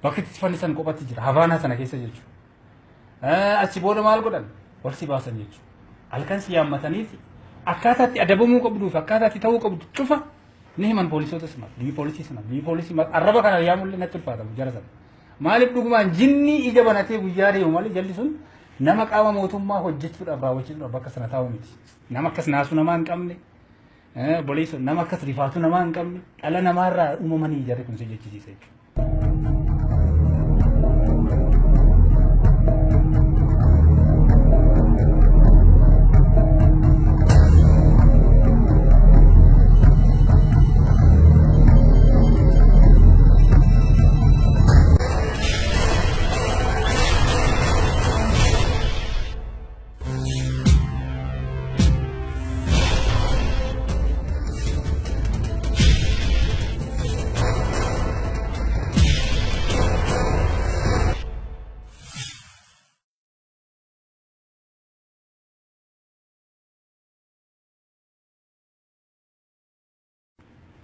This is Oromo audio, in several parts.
Bakki itti fannisan qophatti jira. Havaanaa sana keessa jechuudha. Achi booda maal godhan? Wal si baasan jechuudha. Halkan si yaammataniiti akkaataa itti adabamuu qabduu fi akkaataa itti ta'uu qabdu cufa ni himan poolisoota sanaaf. Biyyi poolisii sanaaf. Biyyi poolisii arraba kana yaamullee natti ulfaatamu jara sana. Maaliif dhugumaan jinni ija banatee guyyaa deemu malee jalli sun nama qaama mootummaa hojjechuudhaaf raawwachiisuudhaaf bakka sana taa'u miti. Nama akkas naasuu namaa hin qabne, obboleessa nama akkas rifaatuu namaa hin qabne, dhala namaarraa uumamanii jarri kun si jechisiisa jechuudha.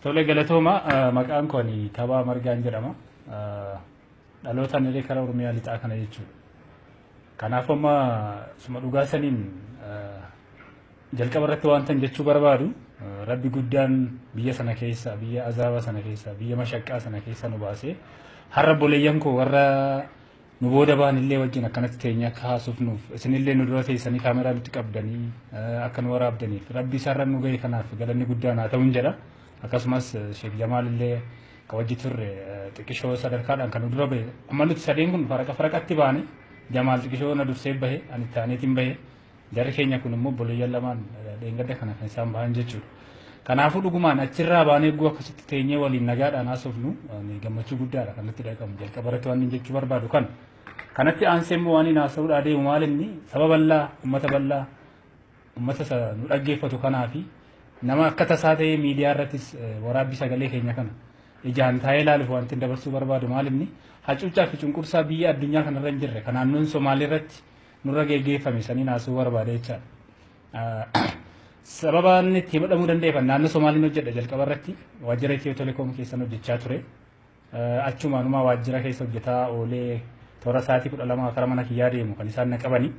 Tole, galatooma. Maqaan koo Kabaa Margaan jedhama. Dhalootaan illee karaa Oromiyaa lixaa kana jechuudha. Kanaaf amma suma dhugaa saniin jalqaba irratti wanta jechuu barbaadu, rabbi guddaan biyya sana keessa, biyya azaaba sana keessa, biyya mashaqqaa sana keessa nu baasee har'a obboleeyyan koo warra nu booda ba'an illee wajjin akkanatti teenyee akka haasofnuuf, isinillee nu dura teessanii kaameraa nutti qabdanii akka nu waraabdaniif, rabbi isarra nu gahe kanaaf galanni guddaan haa ta'uun jedha. Akkasumas Sheek Jamaal illee ka wajji turre xiqqishoo sadarkaadhaan kan nu dura bahe. Amma nuti sadeen kun faraqa faraqatti baane. Jamaal xiqqishoo na dursee bahe, ani itti aaneetiin bahe. Jarri keenya kun immoo obboleeyyan lamaan dheengadda kana kan isaan bahan jechuudha. Kanaafuu dhugumaan achirraa baanee eeguu akkasitti teenyee waliin nagaadhaan haasofnu gammachuu guddaadha kan natti dhaqamu. Jalqaba irratti waan inni jechuu barbaadu kan. Kanatti aansee immoo waan inni haasa'uudhaa deemu maal inni saba bal'aa, uummata bal'aa, uummata nu dhaggeeffatu kanaa fi nama akka tasaa ta'ee miidiyaa irrattis waraabbii sagalee keenya kana ijaan taa'ee ilaaluuf wanti dabarsuu barbaadu maal inni hacuuccaa fi cunqursaa biyya addunyaa kanarra hin jirre kan naannoon Somaalii irratti nurra geggeeffame saniin haasa'uu barbaada jechaadha. Sababa inni itti hidhamuu danda'eef, naannoo Somaaliin hojjedha. Jalqaba irratti waajjira Itiyoo Telekoom keessan hojjechaa ture. Achumaanuma waajjira keessa hojjetaa oolee toora sa'aatii 12 karaa mana kiyyaa deemu kan isaan na qabani.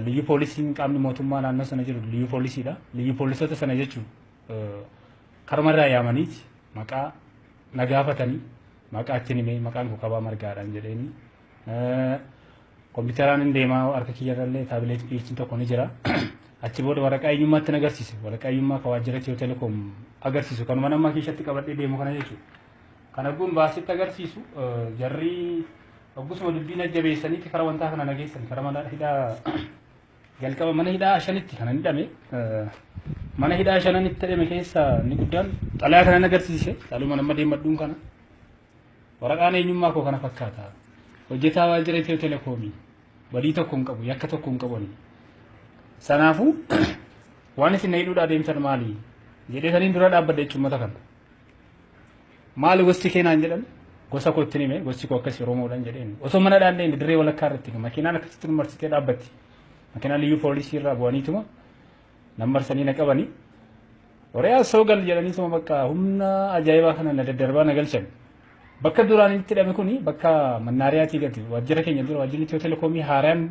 Liyyu poolisiin qaamni mootummaa naannoo sana jiru liyyu poolisiidha. Liyyu poolisoota sana jechuun karumarraa yaamaniiti maqaa na gaafatanii, maqaa ittiin himee, maqaan koo Kabaa Margaadhaan jedheeni. Kompiitaraan hin deemaa, harka kiyyarrallee taabileetiin PH'n tokko ni jira. Achi booda waraqaa eenyummaatti na agarsiise. Waraqaa eenyummaa kan waajjira Itiyoo Telekoom agarsiisu kanuma nama keessatti qabadhee deemu kana jechuudha. Kana kun baasitti agarsiisu, jarri oggusuma dubbii na jabeessaniiti karaa wantaa kana na geessan, karaa mana hidhaa. Jalqaba mana hidhaa shanitti kan hidhame. Mana hidhaa shananitti hidhame keessa inni guddaan xalayaa kana na agarsiise. Xalayuma nama deemadhuun kana. Waraqaan eenyummaa koo kana fakkaata. Hojjetaa waajjira Itiyoo Telekoomii. Badii tokko hin qabu, yakka tokko hin qabu. Sanaafuu waan isin na hidhuudhaa deemtan maali? Jedhee saniin dura dhaabbadhe jechuun uummata kana. Maali gosti kee naan jedhan, gosa koo ittiin hime, gosti koo akkasii Oromoodhaan jedheen. Osoo mana dhaan deemne dirree walakkaa irratti makiinaan akkasitti nu marsitee dhaabbatti. Makiinaan liyyuu poolisii irraa bu'aniituma nan marsanii na qabanii. Horiyaa soo gal jedhaniituma bakka humna ajaa'ibaa kana na daddarbaa na galchan. Bakka duraan itti hidhame kuni bakka mannaariyaatii gadi waajjira keenya dura waajjirri Itiyoo Telekoomii haaraan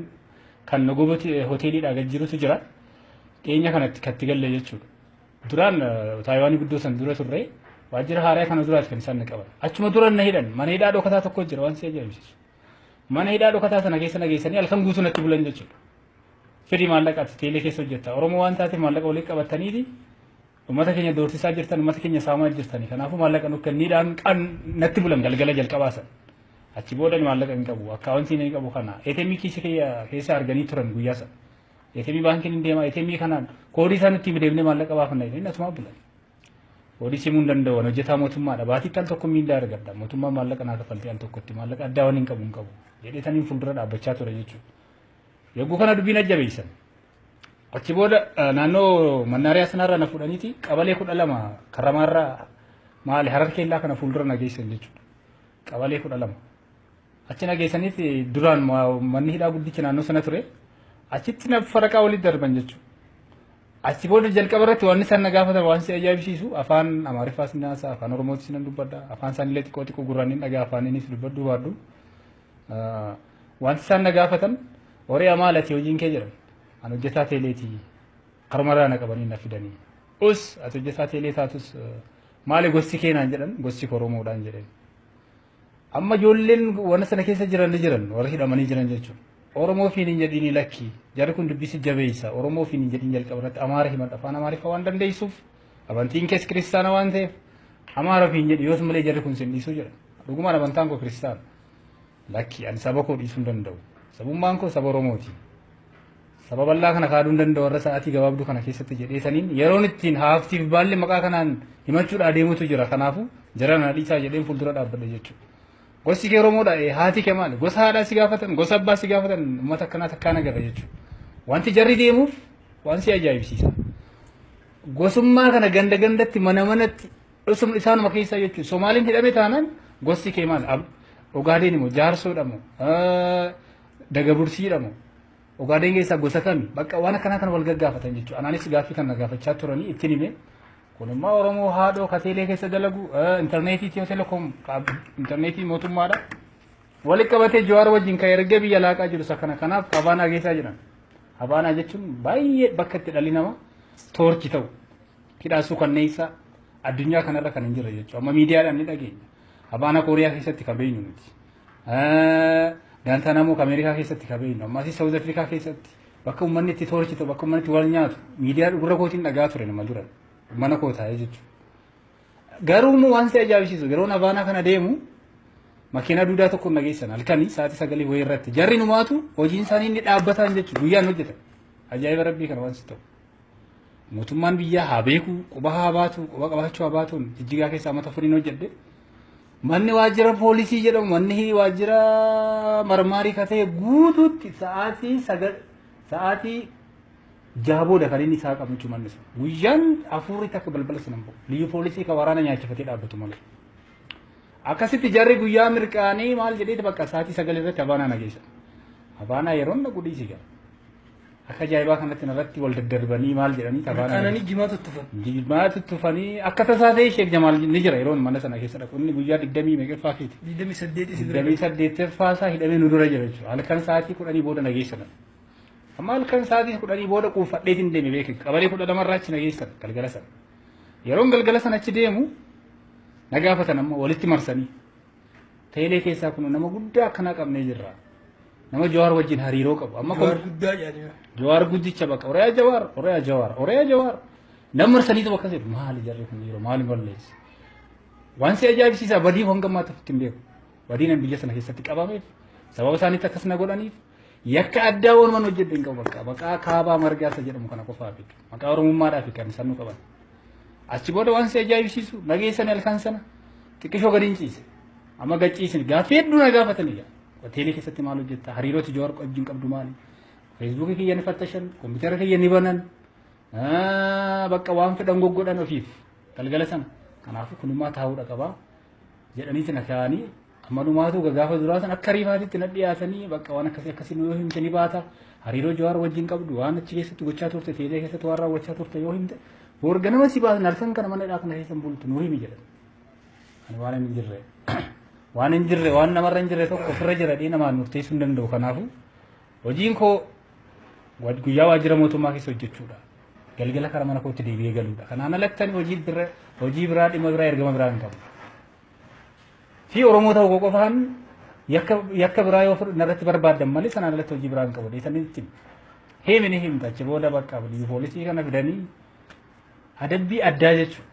kan Nogoboo hoteeliidhaa gad jirutu jira. Dhiyeenya kanatti katti galle jechuudha. Duraan Taayiwaanii guddoo san dura turre, waajjira haaraa kana duraati kan isaan na qaban. Achuma dura na hidhan. Mana hidhaa dhokataa tokko jira waan si ajaa'ibsiisu. Mana hidhaa dhokataa sana keessa na geessanii halkan guutuu natti bulan jechuudha. Fedhii maallaqaati teelee keessa hojjetta. Oromoo waan taateef maallaqa walitti qabataniiti uummata keenya doorsisaa jirtan, uummata keenya saamaa jirtani. Kanaafuu maallaqa nu kenniidhaan qan natti bulan galgala jalqabaa san. Achi booda maallaqa hin qabu. Akkaawuntiin hin qabu kana. ATM kiisii keessa arganii turan guyyaa sana. ATM baankiin hin deema. ATM kanaan koodii isaa nutti deemnee maallaqa baafanna jedhanii asumaa bulan. Koodii simuu hin danda'u. Hojjetaa mootummaadha. Baatiitti al tokko miindaa argadha. Mootummaan maallaqa naa kaffaltee al tokkotti maallaqa addaa waan hin qabu hin qabu. Jedhee saniin fuuldura dhaabbachaa ture jechuudha. Yogguu kana dubbiin ajjabeessan. Achi booda naannoo mannaariyaa sanarra na fuudhaniiti qabalee 12 karramaarraa maali Harar keellaa kana fuuldura na geessan jechuudha. Qabalee 12. Achi na geessaniiti duraan manni hidhaa guddichi naannoo sana ture. Achitti na faraqaa walitti darban jechuudha. Achi booda jalqaba irratti waan isaan na gaafatan waan si ajaa'ibsiisu, afaan Amaariffaas ni haasa'a, afaan Oromootis nan dubbadha, afaan isaaniillee xiqqoo xiqqoo gurraan ni dhagaa, afaaniinis dubbadhu baadhu. Wanti isaan na gaafatan, "Horii maal ati hojiin kee?" jedhan. "Ani hojjetaa teeleetii." Karumarraa na qabanii na fidanii. "Us ati hojjetaa teelee taatus maali gosti kee?" naan jedhan. "Gosti koo Oromoodhaan," jedheen. Amma ijoolleen wanna sana keessa jiran ni jiran, warra hidhamanii jiran jechuudha. "Oromoo fiin hin jedhini, lakki, jarri kun dubbisi jabeessa, Oromoo fiin hin jedhin, jalqaba irratti Amaara himadha, afaan Amaariffaa waan dandeessuuf, amantiin kees kiristaana waan ta'eef Amaara fiin jedhi, yoos malee jarri kun sin dhiisuu," jedha. Dhugumaan amantaan koo kiristaana. "Lakki, ani saba koo dhiisuu hin danda'u. Sabummaan koo saba Oromooti. Saba bal'aa kana kaaduu hin danda'u warra sa'aatii gabaabduu kana keessatti jedhee saniin yeroon ittiin haaftiif baalli maqaa kanaan himachuudhaa deemutu jira. Kanaafuu jara na dhiisaa," jedheen fuuldura dhaabbadhe jechuudha. "Gosti kee Oromoodha, haati kee maali?" Gosa haadhaa si gaafatan, gosa abbaa si gaafatan, uummata akkanaa takkaan agarra jechuudha. Wanti jarri deemuuf waan si ajaa'ibsiisa. Gosummaa kana ganda gandatti, mana manatti, isaanuma keessaa jechuudha. Somaaliin hidhame taanaan, "Gosti kee maali? Ogaadeen immoo jaarsoodha moo dagabursiidha moo Ogaadeen keessaa gosa kami?" Bakka waan akkanaa kana wal gaggaafatan jechuudha. Anaanis gaaffii kana gaafachaa turanii ittiin hime. Kun immoo Oromoo haadhoo kateelee keessa dalagu, intarneetii Itiyoo Telekoom, intarneetii mootummaadha. Walitti qabatee Jawaar wajjin kan erga biyya laaqaa jiru isa kana, kanaaf Habaanaa geessaa jiran. Habaanaa jechuun baay'ee bakka itti dhalli namaa torture ta'u, hidhaa suukanneessaa addunyaa kanarra kan hin jirre jechuudha. Amma miidiyaadhaan ni dhageenya. Habaanaa Kooriyaa keessatti kan beeknu miti. Gaantaanamoo Ameerikaa keessatti kan beeknu. Ammas Saawuz Afrikaa keessatti bakka uummanni itti torture ta'u, bakka uummanni itti wal nyaatu, miidiyaa gurra kootiin dhagaa ture nama dura. Mana koo taa'ee jechuudha. Garuu immoo waan si ajaa'ibsiisu, yeroon Habaanaa kana deemu makiinaa duudaa tokko nageessan halkanii sa'aatii 9 wayii irratti. Jarri numaatu hojiin isaanii inni dhaabbataan jechuudha, guyyaan hojjetan. Ajaa'iba rabbii kana waan si ta'u. Mootummaan biyyaa haa beeku, quba haa baatu, quba qabaachuu haa baatuun, Jijjigaa keessaa mata furiin hojjedhe. Manni waajjira poolisii jedhamu, manni waajjira marmaarii ka ta'e guutuutti sa'aatii 9, sa'aatii 6 booda kan inni isaa qabu jechuudha manni sun. Guyyaan afuurri takka balbala sana hin bahu. Liyyu poolisii ka waraana nyaachifatee dhaabbatu malee. Akkasitti jarri guyyaa mirqaanii maal jedheeti bakka sa'aatii 9 irratti Habaanaa na geessan. Habaanaa yeroon dhaqu dhiisi gara. Akka ajaa'ibaa kanatti narratti wal daddarbanii maal jedhanii Habaanaa. Mirqaananii jimaa tuttufan. Jimaa tuttufanii akka tasaa ta'e Sheek Jamaal ni jira yeroon mana sana keessa dhaqu, inni guyyaa digdamii meeqaffaa keeti. 28 si bira. 28ffaa isaa hidhamee nu dura jira jechuudha. Halkan sa'aatii 10 booda na geessan. Amma halkan sa'aatii 10 booda quuffadheetiin deeme beeke, qabalee 12 irraa achi na geessan galgala sana. Yeroon galgala sana achi deemu na gaafatan amma walitti marsanii. "Teelee keessaa kun nama guddaa akkanaa qabnee jirra. Nama Jawaar wajjin hariiroo qabu." Amma Jawaar guddaa jedhanii. Jawaar guddicha bakka Oroyaa Jawaar, Oroyaa Jawaar, Oroyaa Jawaar. Nama marsaniitu bakka jedhu, maali jarri kun yeroo maali balleessa? Waan si ajaa'ibsiisaa badii hanga ammaatti ofitti hin beeku. Badii nan biyya sana keessatti qabameef, sababa isaaniitti akkas na godhaniif, yakka addaa walumaan hojjedhe hin qabu bakka maqaa Kaabaa Margaa isa jedhamu kana qofaaf jechuudha. Maqaa Oromummaadhaaf kan isaan nu qaban. Achi booda waan si ajaa'ibsiisu nageessanii halkan sana xiqqishoo gadi hin ciise. Amma gad ciisin gaaffii hedduu na gaafatanii gaa. "Hoteelii keessatti maal hojjetta? Hariiroo Jawaar wajjin qabdu maali?" Feesbuukii kiyya ni fattashan, kompiitara kiyya ni banan. Bakka waan fedhan goggodhan ofiif galgala sana. "Kanaafuu kunummaa taa'uudha qabaa," jedhaniiti na kaa'anii, amma dhumaatu gaafa duraa san akka riifaatitti na dhiyaatanii, bakka waan akkasii akkasii yoo himte ni baata. Hariiroo Jawaar wajjin qabdu, waan achi keessatti gochaa turte, teelee keessatti waan raawwachaa turte yoo himte boor ganama si baasan, halkan kana mana hidhaa kana keessa bultu, nuu himi," jedhan. Ani waan hin jirre, waan hin jirre, waan namarra hin jirre tokko ofirra jira dhee namaan murteessuu hin danda'u. Kanaafuu hojiin koo guyyaa waajjira mootummaa keessa hojjechuudha. Galgala karaa mana kootti deebi'ee galuudha. Kanaan alatti ani hojii bira, hojii biraa, dhimma biraa, ergama biraa hin qabu. Fi Oromoo ta'uu koo qofaan yakka biraa yoo narratti barbaaddan malee sanaan alatti hojii biraa hin qabu. Deetanii itti himi ni himta. Achi booda bakka biyya poolisii kana fidanii adabbii addaa jechuudha.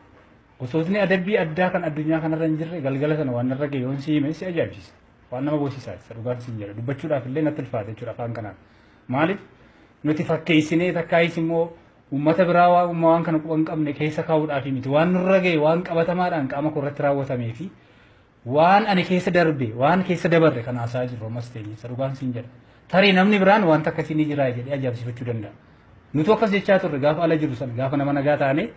Gosootni adabbii addaa kan addunyaa kanarra hin jirre galgala sana waan narra ga'e yoon si hime si ajaa'ibsiisa. Waan nama boosisaati. Isa dhugaan siin jedha. Dubbachuudhaaf illee natti ulfaata jechuudha afaan kanaan. Maaliif, nuti fakkeessinee takkaayis immoo uummata biraa waan waan kana quba hin qabne keessa kaa'uudhaaf miti. Waan nurra ga'e, waan qabatamaadhaan qaama koo irratti raawwatamee fi waan ani keessa darbe, waan keessa dabarre kan haasaa jirru ammas teenye, isa dhugaan siin jedha. Tarii namni biraan wanta akkasii ni jira jedhee ajaa'ibsiifachuu danda'a. Nuti akkas jechaa turre gaafa ala jiru san, gaafa nama nagaa taane,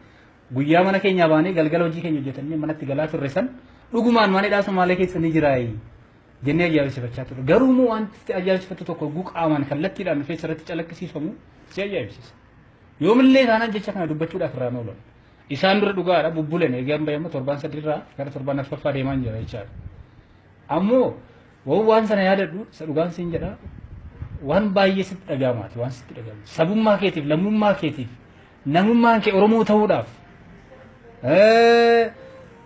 guyyaa mana keenyaa baanee galgala hojii keenya hojjetannee manatti galaa turre san, dhugumaan mana hidhaa Somaalee keessa ni jiraayi jennee ajaa'ibsiifachaa turre. Garuu immoo wanti ajaa'ibsiifatu tokko hogguu qaamaan kallattiidhaan dhufee sirratti calaqqisiifamu si ajaa'ibsiisa. Yoomillee taanaan jecha kana dubbachuudhaaf irraa oolan. Isaan dura dhugaadha bubbuleen eegaan bahe amma torbaan sadiirraa gara torbaan arfaffaa deemaan jira jechaadha. Ammoo waan sana yaadadhu, isa dhugaan siin jedha, waan baay'ee sitti dhaga'amaati, waan sitti dhaga'amu. Sabummaa keetiif, lammummaa keetiif, namummaan kee Oromoo ta'uudhaaf,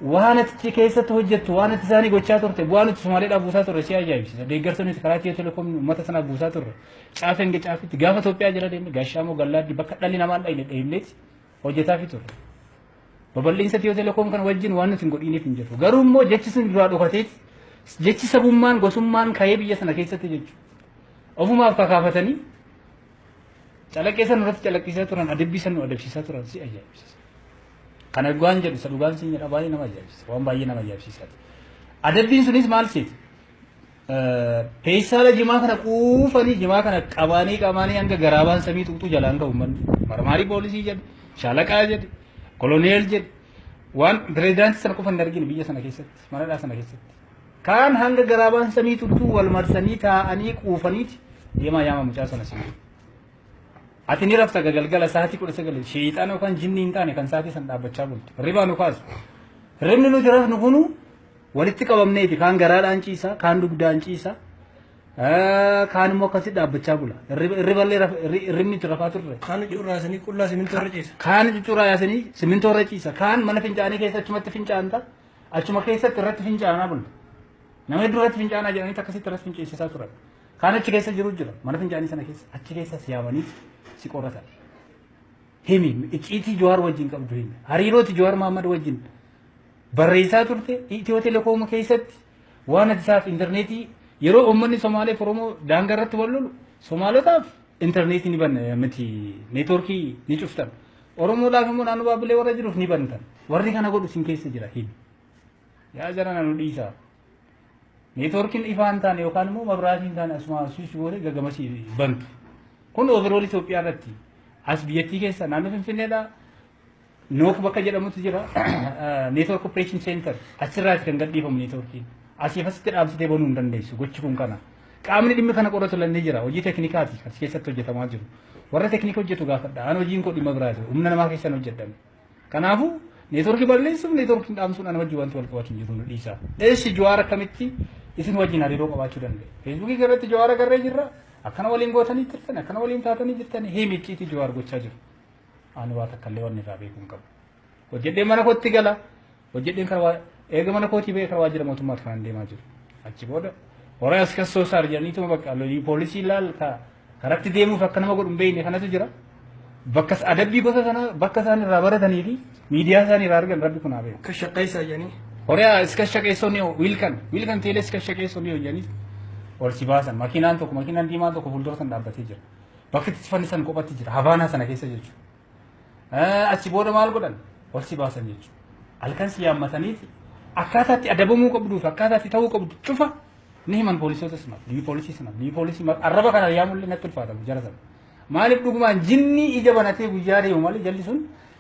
waan ati keessatti hojjettu, waan ati isaanii gochaa turte, bu'aa nuti Somaaleedhaaf buusaa turre si ajaa'ibsiisa. Deeggarsa nuti karaa Itiyoo Telekoom uummata sanaaf buusaa turre. Caafee hanga caafitti gaafa Itoophiyaa jala deemne, Gaashaamoo Gallaaddi, bakka dhalli namaa hin dhayne dheeyneeti hojjetaafi turre. Babal'iinsa Itiyoo Telekoom kana wajjin waan nuti hin godhiiniif hin jiru. Garuu immoo jechi sun duraa dhokateeti, jechi sabummaan gosummaan ka'ee biyya sana keessatti jechuudha. Ofumaaf kakaafatanii calaqqee sana irratti calaqqisaa turan, adabbii sana nu adabsiisaa turan, si ajaa'ibsiisa. Kana dhugaan jedhu, isa dhugaan siin jedha, baay'ee nama ajaa'ibsiisa. Waan baay'ee nama ajaa'ibsiisaati. Adabbiin sunis maal seeti? Peessaala jimaa kana quufanii, jimaa kana qabaanii qabaanii hanga garaabaan samii tuqxuu jalaan ka'u manni. Marmaarii poolisii jedhe, shaalaqaa jedhe, koloneel jedhe, waan pireezidaantii sana qofa hin argine biyya sana keessatti, manadhaa sana keessatti. Kaan hanga garaabaan samii tuqxuu wal marsanii taa'anii quufaniiti deemaa yaama mucaa sana siin. Ati ni rafta galgala sa'aatii 19, sheexana yookaan jinni hin taane kan sa'aatii sana dhaabbachaa bultu. Hirribaa nu kaasu. Hirribni nuti rafnu kunu walitti qabamneeti, kaan garaadhaan ciisa, kaan dugdaan ciisa, kaan immoo akkasitti dhaabbachaa bula. Hirriballee hirribni itti rafaa turre. Kaan cuurraasanii qullaa simintoo irra ciisa. Kaan cuccuraa yaasanii simintoo irra ciisa. Kaan mana fincaanii keessa achumatti fincaanta. Achuma keessatti irratti fincaanaa bula. Nama hedduu irratti fincaanaa jedhanii akkasitti irratti finceessisaa turan. Kaan achi keessa jiru jira. Mana fincaanii sana keessa achi keessa si yaamanii si qoratan. Himi, icciitii Jawaar wajjin qabdu himi. Hariirooti Jawaar Mahammad wajjin barreessaa turte Itiyoo Telekoom keessatti, waan ati isaaf intarneetii yeroo uummanni Somaalee fi Oromoo daangaa irratti wal lolu Somaalotaaf intarneetii ni banna miti, neetwoorkii ni cuftan. Oromoodhaaf immoo naannoo Baabbilee warra jiruuf ni bantan. Warri kana godhu sin keessa jira, himi. Yaa jara, nu dhiisaa. Neetwoorkiin ifaa hin taane yookaan immoo mabraatii hin taane asuma suus gootee gaggamasii bantu. Kun overall Itoophiyaa irratti, as biyyattii keessa naannoo Finfinneedhaa Nook bakka jedhamutu jira. Network Operation Center achirraati kan gadhiifamu neetwoorkiin. Asiif asitti dhaabsitee banuu hin dandeessu gochi kun kana. Qaamni dhimmi kana qoratu lannee jira. Hojii teeknikaati as keessatti hojjetamaa jiru. Warra teeknika hojjetu gaafadha. An hojiin koo dhimma biraati. Humna namaa keessan hojjedhame. Kanaafuu neetwoorkii balleessuuf neetwoorkiin dhaamsuun ana wajjin wanti wal qabatu hin jiru, nu dhiisa. Eessi Jawaar akkamitti isin wajjin hariiroo qabaachuu danda'e? Feesbuukii irratti Jawaar agarree jirra. Akkana waliin gootanii jirtan, akkana waliin taatanii jirtan, himi icciitii Jawaar gochaa jiru. Ani waa takka illee wanni irraa beekuu hin qabu. Hojjedhee mana kootti gala. Hojjedheen karaa eega mana kootii ba'ee karaa waajjira mootummaatti kan deemaa jiru. Achi booda horaa as kassoo saar jedhaniituma bakka lolii poolisii laal ka karatti deemuuf akka nama godhu hin beekne kanatu jira. Bakka adabbii gosa sana bakka isaan irraa baratanii fi miidiyaa isaan irraa argan rabbi kun haa beeku. Akka shaqeessaa jedhanii. Horaa iska shaqeessoo ni wiilkan wiilkan teelee iska shaqeessoo ni jedhanii ol si baasan. Makiinaan tokko, makiinaan diimaan tokko fuuldura sana dhaabbatee jira. Bakki itti fannisan kophatti jira. Havaanaa sana keessa jechuudha. Achi booda maal godhan? Ol si baasan jechuudha. Halkan si yaammataniiti akkaataa itti adabamuu qabduuf akkaataa itti ta'uu qabdu cufa ni himan poolisoota sanaaf, liyyuu poolisii sanaaf, liyyuu poolisii arraba kana yaamullee natti ulfaatamu jara sana. Maaliif, dhugumaan jinni ija banatee guyyaa deemu malee jalli sun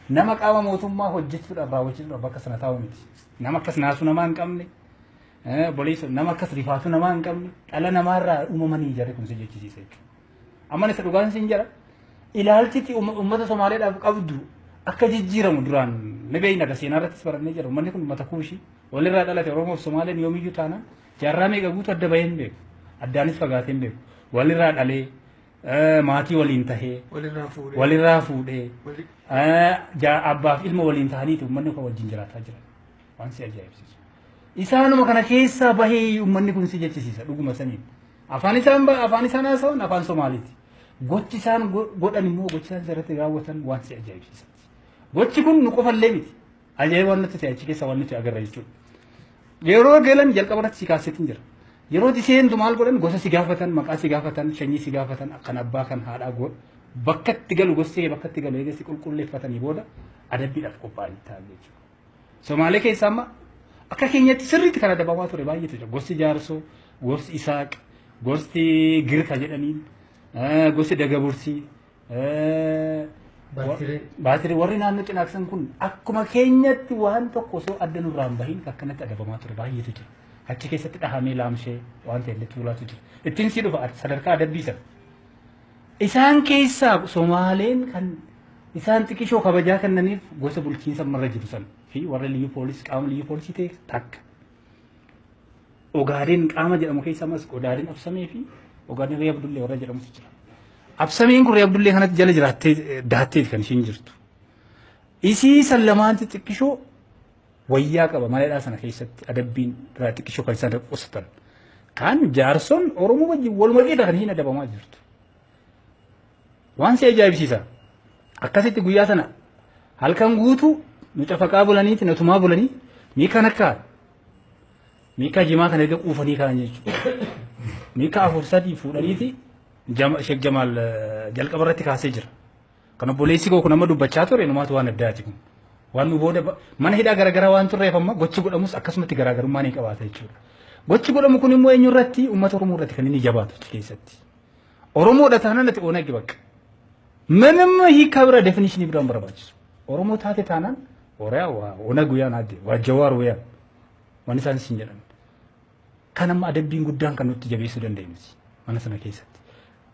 nama qaama mootummaa hojjechuudhaaf raawwachiisuudhaaf bakka sana taa'u miti. Nama akkas naasuu namaa hin qabne, obboleessa nama akkas rifaasuu namaa hin qabne, dhala namaarraa uumamanii jarri kun si jechisiisa jechuudha. Amma isa dhugaan siin jedha, ilaalchiti uummata Somaaleedhaaf qabdu akka jijjiiramu duraan ni beekna, ka seenaa irrattis barannee jira. Uummanni kun uummata Kuushii walirraa dhalate. Oromoo fi Somaaleen yoomiyyuu taanaan jaarraa meeqa guutuu adda bahee hin beeku. Addaanis fagaatee hin beeku. Walirraa dhalee, maatii waliin tahee, Walirraa fuudhee. Walirraa fuudhee, abbaaf ilma waliin tahaniiti uummanni kun wajjin jiraataa jiran. Waan si ajaa'ibsiisu. Isaanuma kana keessaa bahee uummanni kun si jechisiisa dhuguma saniin. Afaan isaan haasawan afaan Somaaliiti. Gochi isaan godhan immoo, gochi isaan irratti raawwatan waan si ajaa'ibsiisaati. Gochi kun nu qofallee miti. Ajaa'iba waan nutti ta'e achi keessa waan nuti agarra jechuudha. Yeroo galan jalqaba irratti si kaaseetiin jira. Yeroo itti seentu maal godhan? Gosa si gaafatan, maqaa si gaafatan, sanyii si gaafatan, kan abbaa kan haadhaa bakka itti galu, gosti bakka itti galu eega si qulqulleeffatanii booda adabbiidhaaf qophaa'anii ta'an jechuudha. Somaalee keessaa amma akka keenyatti sirriitti kan adabamaa ture baay'eetu jira. Gosti Jaarsoo, gosti Isaaq, gosti Girka jedhaniin, gosti Dagabursii, Baatirii. Baatirii, warri naannoo Cinaaksan kun akkuma keenyatti waan tokko osoo adda nurraa hin bahin akkanatti adabamaa ture baay'eetu jira. Achi keessatti dhahamee laamshee waan ta'e illee tuulaatu jira. Ittiin si dhufa sadarkaa adabbii sana. Isaan keessaa Somaaleen kan Isaan xiqqishoo kabajaa kennaniif gosa bulchiinsa marra jiru san fi warra liyyuu poolisii qaama liyyuu poolisii ta'e takka. Ogaadeen qaama jedhamu keessa ammas Ogaadeen Absamee fi Ogaadeen Ree Abdullee warra jedhamutu jira. Absameen kun Ree Abdullee kanatti jala jiraattee daattee kan ishiin jirtu. Isii san lamaanti xiqqishoo wayyaa qaba maleedhaa sana keessatti adabbiin irraa xiqqishoo kan isaan qusatan. Kan jaarson Oromoo wajjin waluma qixa kan ishiin adabamaa jirtu. Waan si ajaa'ibsiisa. Akkasitti guyyaa sana halkan guutuu nu cafaqaa bulaniiti nu tumaa bulanii miikaan akka miikaa jimaa kana erga quufanii kaan jechuudha. Miikaa 4 3 fuudhaniiti Sheek Jamaal jalqaba irratti kaasee jira. Kan obboleessi koo kun amma dubbachaa ture numaatu waan addaati kun. Waan nu booda mana hidhaa garaagaraa waan turreef amma gochi godhamus akkasumatti garaagarummaa ni qabaata jechuudha. Gochi godhamu kun immoo eenyu irratti uummata Oromoo irratti kan inni jabaatu achi keessatti. Oromoodha taanaan ati Oonagi bakka. ምንም hiika bira definition biraan barbaachisu. Oromoo taate taanaan Oroyaa waa Onag wayaan adde waa Jawaar wayaan waan isaan isin jedhan. Kan amma adabbiin guddaan kan nutti jabeessuu danda'e miti mana sana keessatti.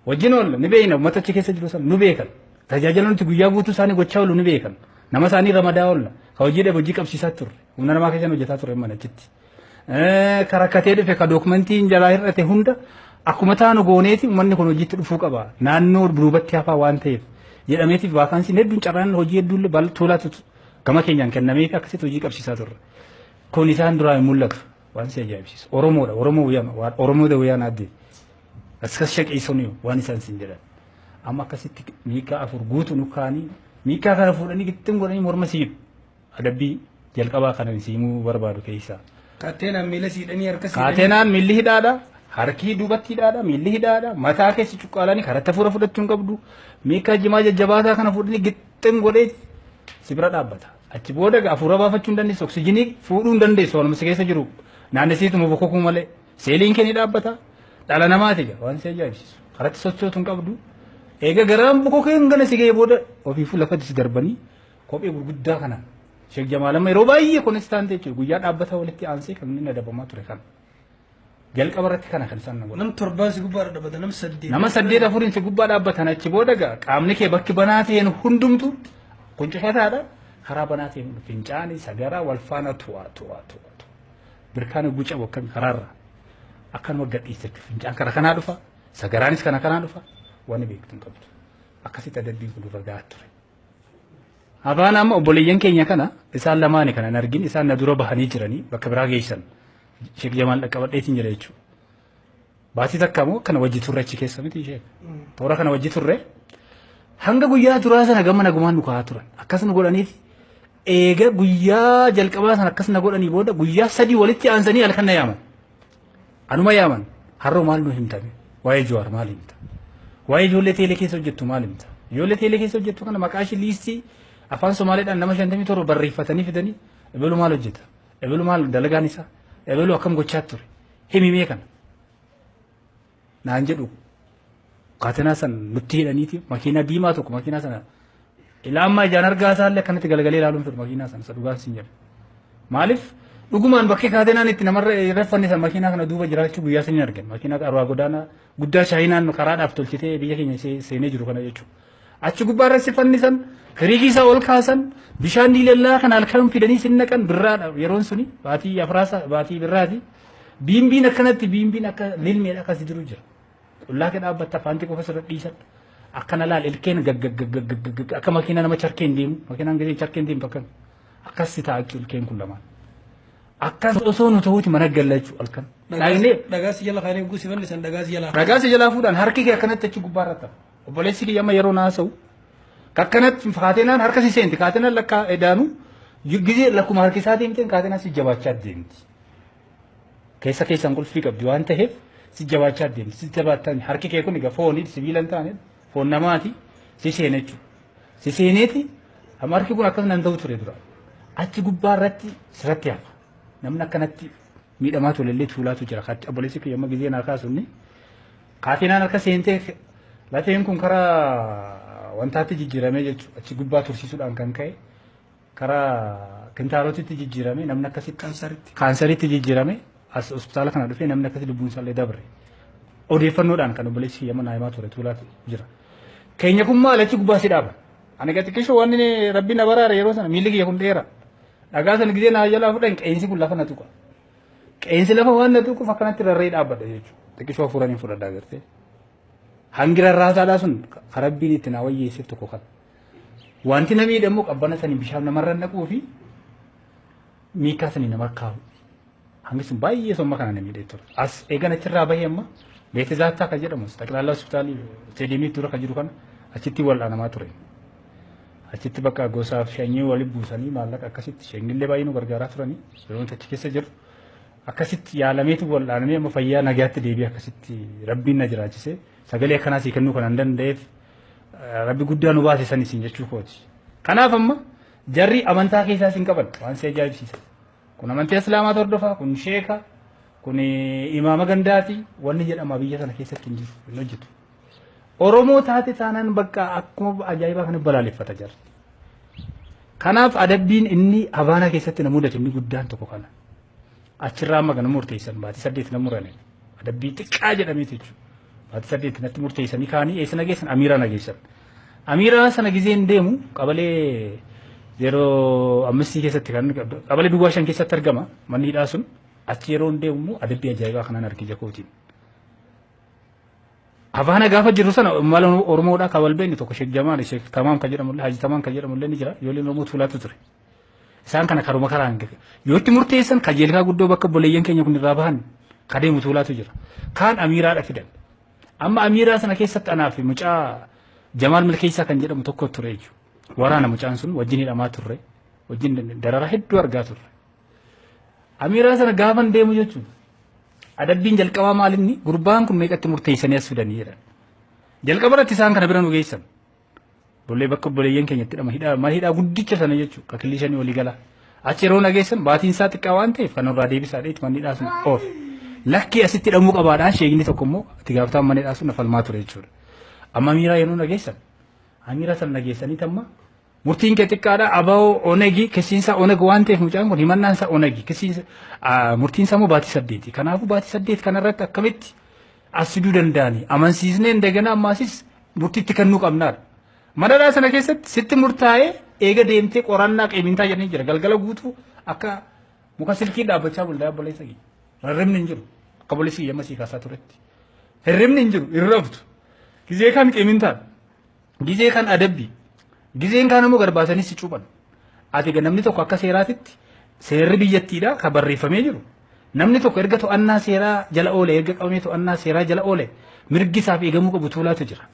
Wajjin oolla ni beekna uummata achi keessa jiru sana nu beekan. Tajaajila nuti guyyaa guutuu isaanii gochaa oolu ni beekan. Nama isaanii ramadaa oolla. Ka hojii dhabe hojii qabsiisaa turre. Humna namaa keessan hojjetaa turre mana achitti. Ka rakkatee dhufe ka dookumentiin jalaa hir'ate hunda akkuma taanu gooneeti uummanni kun hojiitti dhufuu qaba. Naannoo duubatti hafaa waan ta'eef jedhameetiif vaakaansiin hedduun carraan hojii hedduun toolaatu gama keenyaan kennameef akkasitti hojii qabsiisaa turre. Kun isaan duraa hin mul'atu. Waan si ajaa'ibsiisu. Oromoodha. Oromoo wayaan Oromoodha wayaan addee. Akkas shaqeessanii waan isaan sin jedhan. Amma akkasitti miikaa 4 guutuu nu kaanii miikaa kana fuudhanii gittin godhanii morma siidhu. Adabbii jalqabaa kana siimuu barbaadu keessaa. Kaateenaan miila siidhanii harka siidhanii. Kaateenaan miilli hidhaadha. Harki duubatti hidhaadha. Miilli hidhaadha. Mataa keessi cuqqaalanii karatti hafuura fudhachuu hin qabdu. Miikaa jimaa jajjabaataa kana fuudhanii gittin godhee si bira dhaabbata. Achi booda hafuura baafachuu hin dandeessu. Oksijinii fuudhuu hin dandeessu. Waanuma si keessa jiru naannessiituma bokkokuu malee. Seeliin kee ni dhaabbata. Dhala namaati egaa waan si ajaa'ibsiisu. Karatti sochootu hin qabdu. Eega garaan bokkokee hin gana si ga'ee booda ofiifuu lafatti si darbanii kophee gurguddaa kana. Sheek Jamaal amma yeroo baay'ee konistaantii jechuudha. Guyyaa dhaabbata walitti aansee kan inni adabamaa ture kana. Jalqaba irratti kana kan isaan godhan. Nam 7 si gubbaa dhaabbatan nam 8. Nama 8 4 si gubbaa dhaabbatan achi booda egaa qaamni kee bakki banaa ta'een hundumtu quncifataadha. Karaa banaa ta'een fincaanii sagaraa wal faana tu'a tu'a tu'a. Birkaana guca bokkami karaarra. Akkanuma gadhiisa jechuudha. Fincaan karaa kanaa dhufa. Sagaraanis kana kanaa dhufa. Waan beektu hin qabdu. Akkasitti adabbiin kun dura gahaa ture. Afaan amma obboleeyyan keenya kana isaan lamaani kana hin argin isaan na dura bahanii jiranii bakka biraa geessan. Sheek Jamaal dhaqqabadheetiin jira jechuudha. Baatii takka immoo kana wajji turre achi keessa miti ishee. Toora kana wajji turre hanga guyyaa duraa sana gama nagumaan nu kaa'aa turan. Akkas nu godhaniif eega guyyaa jalqabaa sana akkas na godhanii booda guyyaa 3 walitti aansanii halkan na yaaman. Anuma yaaman har'oo maal nu himtame? Waa'ee Jawaar maal himta? Waa'ee ijoollee teelee keessa hojjettu maal himta? Ijoollee teelee keessa hojjettu kana maqaa ishee liistii afaan Somaaleedhaan nama 57 barreeffatanii fidanii ebelu maal hojjeta? Ebelu maal dalagaan isaa? Ebelu akkam gochaa ture? Himimee kana. Naan jedhu kaatenaa san nutti hidhaniiti makiinaa diimaa tokko makiinaa sana ilaa ammaa ijaan argaa isaallee akkanatti galagalee ilaaluun fedhu makiinaa sana isa dhugaan siin jedhu. Maaliif dhugumaan bakkee kaatenaan itti namarra irra san makiinaa kana duuba jiraachuu guyyaa saniin argan. Makiinaa qarwaa godaanaa guddaa shaayinaan karaadhaaf tolchitee biyya keenya seenee jiru kana jechuudha. Achi gubbaa irratti fannisan firiigii isaa ol kaasan bishaan diilallaa kana halkan fidanii sin naqan birraadha yeroon suni baatii afraasa baatii birraati. Biimbiin akkanatti biimbiin akka lilmeedha akkas jiru jira. Qullaa kee dhaabbatta faanti qofa sirra dhiisan. Akkana laal ilkeen gaggaggaggaggaggag akka makiinaa nama charkeen deemu makiinaan gisee charkeen deemtu akkan akkas si ta'a jechuudha ilkeen kun lamaan. Akkas osoo nu ta'uuti mana galla jechuudha halkan. Dhagaa si jala kaanii guusi fannisan dhagaa si jalaa. Dhagaa si jalaa fuudhan harki kee akkanatti achi gubbaa irratti hafa. Obboleessi kiyya amma yeroo naasa'u akkanatti kaateenaan harka si seenti kaateenaan lakkaa edaanu gizee lakkuma harki isaa deemteen kaateenaan si jabaachaa deemti. Keessa keessaan qulfii qabdi waan ta'eef si jabaachaa deemti. Si jabaattan harki kee kun egaa foonii sibiila hin taane foon namaati si seene jechuudha. Si seeneeti amma harki kun akkas nan ta'u ture dura. Achi gubbaa irratti sirratti hafa. Namni akkanatti miidhamaa tolellee tuulaatu jira. Obboleessi kiyya amma gizee naa kaasunni kaateenaan harka seentee lafeen kun karaa wantaatti jijjiiramee jechuudha. Achi gubbaa tursiisuudhaan kan ka'e karaa kintaarotitti jijjiirame namni akkasitti kaansaritti jijjiirame as hospitaala kana dhufee namni akkasitti lubbuun isaallee dabre. Odeeffannoodhaan kan obboleessi kiyya amma naa himaa ture tuulaatu jira. Keenya kun maal achi gubbaa si dhaaba. Ani gati xiqqishoo wanni rabbi na baraare yeroo sana miilli kiyya kun dheera. Dhagaa sana gizee naa jalaa fudhan qeensi kun lafa na tuqa. Qeensi lafa waan na tuquuf akkanatti rarree dhaabbadha jechuudha. Xiqqishoo hafuuraan fudhadhaa gartee. Hangi rarraasaadhaa sun ka rabbiin itti naa wayyeesseef tokko kana. Wanti na miidhamu qabbana sanii bishaan namarra naquu fi miikaa sanii nama kaa'u. Hangi sun baay'ee somma kana na miidhee ture. As eegan achirraa bahee amma Beetizaattaa kan jedhamu xaqilaalaa hospitaalii isteediyeemii dura kan jiru kana achitti wal'aanamaa ture. Achitti bakka gosaaf shanyii walitti buusanii maallaqa akkasitti shanyillee baay'ee nu gargaaraa turanii yeroo nuti achi keessa jirru akkasitti yaalameetu wal'aanamee amma fayyaa nagaatti deebi'ee akkasitti rabbiin na jiraachise sagalee akkanaa sii kennuu kan hin danda'eef rabbi guddaa nu baase san isin jechuu kooti. Kanaaf amma jarri amantaa keessaas hin qaban waan si ajaa'ibsiisa. Kun amantii islaamaa hordofaa, kun sheeka, kun imaama gandaati wanni jedhama biyya sana keessatti hin jiru hin hojjetu. Oromoo taate taanaan bakka akkuma ajaa'ibaa kana balaaleffata jarri. Kanaaf adabbiin inni Havaanaa keessatti na mudate inni guddaan tokko kana. Achirraa amma kana murteessan baatii 8 na murane. Adabbii xiqqaa jedhameeti jechuudha. Baatii 8 natti murteessanii kaanii eessa na geessan? Amiiraa na geessan. Amiiraa sana gizeen deemu qabalee 05 keessatti kan qabalee duwwaa 5 keessatti argama manni hidhaa sun achi yeroo deemu immoo adabbii ajaa'ibaa kanaan arge jakootiin. Havaana gaafa jirru sana mala Oromoodhaa kan wal beeknu tokko Sheek Jamaal Sheek Tamaam kan jedhamullee Haji Tamaam kan jedhamullee ni jira ijoolleen Oromoo tuulaatu ture. Isaan kana karuma karaan yoo itti murteessan kajeelkaa guddoo bakka obboleeyyan keenya kun irraa bahan ka deemu tuulaatu jira. Kaan Amiiraadha fidan. Amma Amiiraa sana keessatti anaa fi mucaa Jamaal Milkeessaa kan jedhamu tokko ture jechuudha. Waraana mucaan sun wajjin hidhamaa turre wajjin darara hedduu argaa turre. Amiiraa sana gaafan deemu jechuudha. Adabbiin jalqabaa maalinni gurbaan kun meeqatti murteessanii as fidanii jedhan. Jalqaba irratti isaan kana bira nu geessan. Bollee bakka obboleeyyan keenya itti hidhama hidhaa mana hidhaa guddicha sana jechuudha kakilli shanii walii gala. Achi yeroo na geessan baatiin isaa xiqqaa waan ta'eef kan irraa deebisaa dheetti manni hidhaa sun oofe. Lakkii asitti hidhamuu qabaadhaan sheekni tokko immoo itti gaafatamaan mana hidhaa sun na falmaa ture jechuudha. Amma Amiiraa yeroo na geessan Amiiraa sana na geessanii tamma murtiin kee xiqqaadha abaa'oo onegi kessiinsaa oneg waan ta'eef mucaan kun himannaan isaa onegi kessiinsa murtiin isaa immoo baatii 8 kanaafuu baatii 8 kanarratti akkamitti as fiduu danda'ani amansiisnee indagana ammaasis murtiitti kennuu qabnaadha. Mana sana keessatti sitti murtaa'ee eega deemtee qorannaa qeemintaa jedhanii jira galgala guutuu akka muka silkii dhaabbachaa buldaa obboleessa kiyya. Hirribni hin jiru akka obboleessi kiyya masii kaasaa turetti. Hirribni hin jiru hin raftu. Gizee kan qeemintaa gizee kan adabbii gizeen kaan immoo garbaasanii si cuuphan. Ati namni tokko akka seeraatitti seerri biyyattiidha kan barreeffamee jiru. Namni tokko erga to'annaa seeraa jala oole erga qabamee to'annaa seeraa jala oole mirgi isaaf eegamuu qabu tuulaatu jira.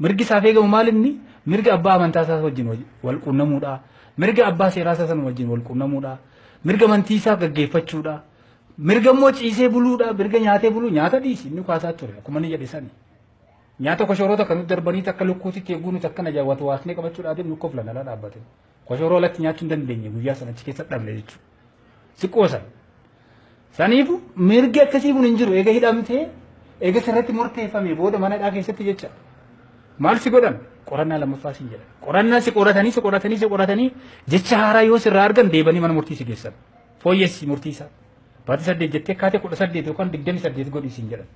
Mirgi isaaf eegamu maal inni mirga abbaa amantaa isaa wajjin wal quunnamuudha. Mirga abbaa seeraa isaa sana wajjin wal quunnamuudha. Mirga amantii isaa gaggeeffachuudha. Mirga immoo ciisee buluudha. Mirga nyaatee buluu nyaata dhiisi inni kaasaa ture akkuma inni jedhe sani. Nyaata koshoroota kan nuti darbanii takka lukkuutitti eeguu nuti akkana jaawwatu waasnee qabachuudhaa deemnu koflan ala dhaabbate. Koshoroo alatti nyaachuu hin dandeenye guyyaa sana achi keessa dhabne jechuudha. Si qoosan. Saniifu mirgi akkasii kun hin jiru eega hidhamtee eega sirratti murteeffame booda mana hidhaa keessatti jecha. Maal si godhan? Qorannaa lammaffaa siin jedhan. Qorannaa si qoratanii si qoratanii si qoratanii jecha haaraa yoo sirraa argan deebanii mana murtii si geessan. Fooyyessi murtii isaa. Baatii 8 jettee kaatee 18 yookaan 28 godhi siin jedhan.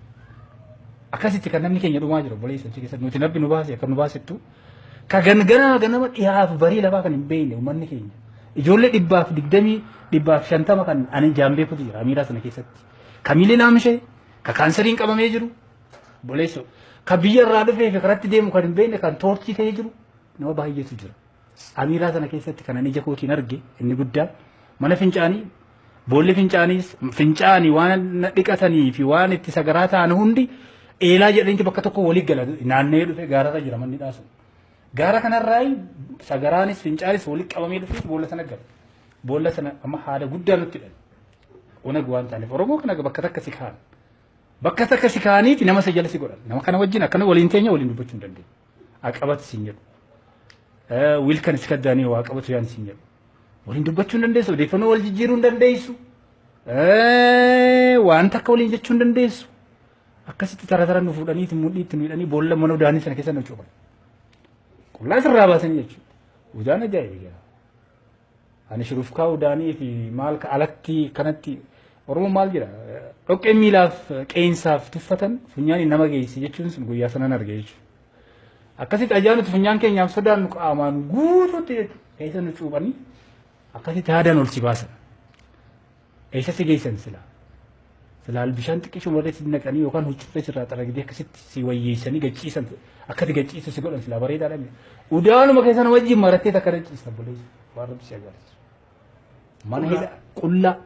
Akkasitti kan namni keenya dhumaa jiru obboleessa achi keessatti nuti nabbi nu baase akka nu baasettu ka ganganaa ganama dhiyaaf barii lafaa kan hin beekne uummanni keenya. Ijoollee 120 150 kan ani jaan beekutu jira Amiiraa sana keessatti. Ka miilli laamshee ka kaanseriin qabamee jiru obboleessa ka biyya irraa dhufee fi karatti deemu kan hin beekne kan toorchii ta'ee jiru nama baay'eetu jira. Amiiraa sana keessatti kan ani ija kootiin arge inni guddaan mana fincaanii boolli fincaaniis fincaanii waan dhiqatanii fi waan itti sagaraa ta'an hundi eelaa jedhaniiti bakka tokko walii gala naanna'ee dhufe gaararra jira manni dhaasu. Gaara kanarraa sagaraanis fincaanis walii qabamee dhufe boolla sana gala. Boolla sana amma haala guddaa nutti hidhan. Onag waan taaneef Oromoo kana bakka takka si kaa'an. Bakka takka si kaa'aniiti nama isa jala si godhan. Nama kana wajjin akkana waliin teenya waliin dubbachuu hin dandeenye. Aqabati siin jedhu. Wiilkan si kaddaanii waa qabatu yaan siin jedhu. Waliin dubbachuu hin dandeessu. Odeeffannoo wal jijjiiruu hin dandeessu. Waan takka waliin jechuu hin dandeessu. Akkasitti tara tara nu fuudhanii mudhiitti nu hidhanii boolla mana udaanii sana keessa nu cuuban. Qullaa sirraa baasanii jechuudha. Udaan ajaa'iba. Ani shurufkaa udaanii fi maal ka alatti kanatti Oromoon maal jedha dhoqqee miilaaf qeensaaf tuffatan funyaanii nama geessi jechuun sun guyyaa sanan arge jechuudha. Akkasitti ajaa nuti funyaan keenyaaf sodaannu qaamaan guutuutti jechuudha. Keessa nu cuuphanii akkasitti haadaan ol si baasan. Eessa si geessan sila? Silaal bishaan xiqqishuma irra si naqanii yookaan huccuu sirraa xaragdee akkasitti si wayyeessanii gachiisan akkati gachiisu si godhan silaa bareedaadha. Udaanuma keessan wajjin marattee takka gachiisa buleessa waan rabbi si agarsiisu. Mana hidha qullaa